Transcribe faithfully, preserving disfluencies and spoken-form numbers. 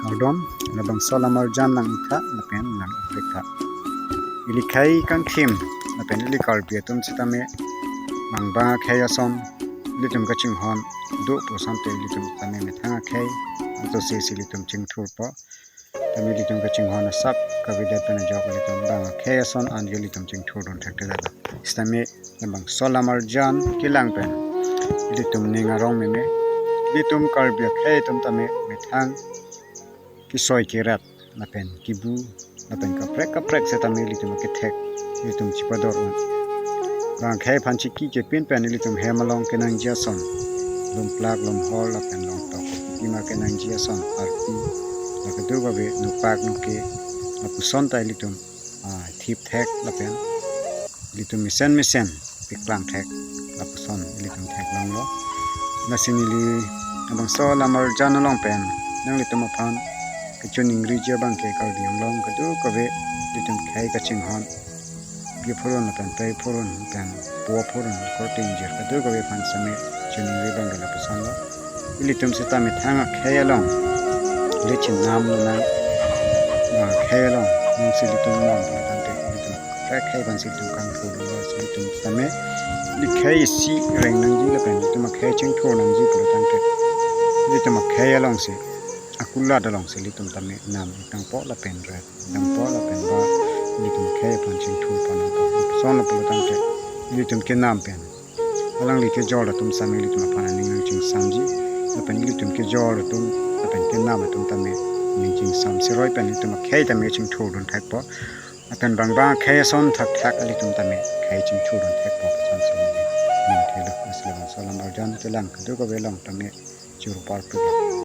Kardom, labangso alam arjan nang-ik tha lapen nang-ik tha. Ili khei kangthim lapen ili Karbi atum sitame bang bang akhei ason ilitum kachinghon do pu asonte ilitum tame methang akhei ato sesi ilitum chingthurpo. Tame ilitum kachinghon asap kavedet pen ajok ilitum bang akhei ason an ilitum chingthurdun thekthedet. Sitame labangso alam arjan kelang pen ilitum ning arong meme, ilitum Karbi akhei atum tame methang kesoi kerat lapen kebu lapen kaprek kaprek setame ilitum akethek ilitum chepador un. Bang akhei aphan chiki kepin pen ilitum hem along kenangji ason, lumplak lumhor lapen longtok kepima kenangji ason, arpi, la kadokave nopak noke, lapuson ta ilitum ah, thip thek lapen ilitum mesen mesen piklang thek lapuson ilitum theklonglo. Lasi neli labangso alam arjan along pen nanglitum aphan kachiningriji abang ke Karbi Anglong kadokave ilitum khei kachinghon, bi phurun lapen pei phurun lapen po phurun korte ingjir kadokave aphan sitame chiningri abang ke lapusonlo. Ilitum sitame methang akhei along ili chinam lonang. Bang akhei along nung si ilitum nam pu tangte ilitum akhei aphan si ilitum kangthur lo, si ilitum sitame ili khei isi reng nangji lapen ilitum akhei chingthur nangji pu tangte ilitum akhei along si, akulat along si ilitum tame nam-ik tangpo lapen ret-ik tangpo lapen ba ilitum akhei aphan chingthur pon nangpo. Lapuson lo pu tangte ilitum kenam pen alangli kejor atum sitame ilitum aphan aning nangchingsamji. Lapen ilitum kejor atum lapen kenam atum tame aning chingsam siroi pen ilitum akhei tame chingthurdun thekpo. Lapen bang bang akhei ason thakthak ilitum tame khei chingthurdun thekpo pu asonsi neli ning thelo. Lasi labangso alam arjan kelang kadokave along tame churu parpik lo.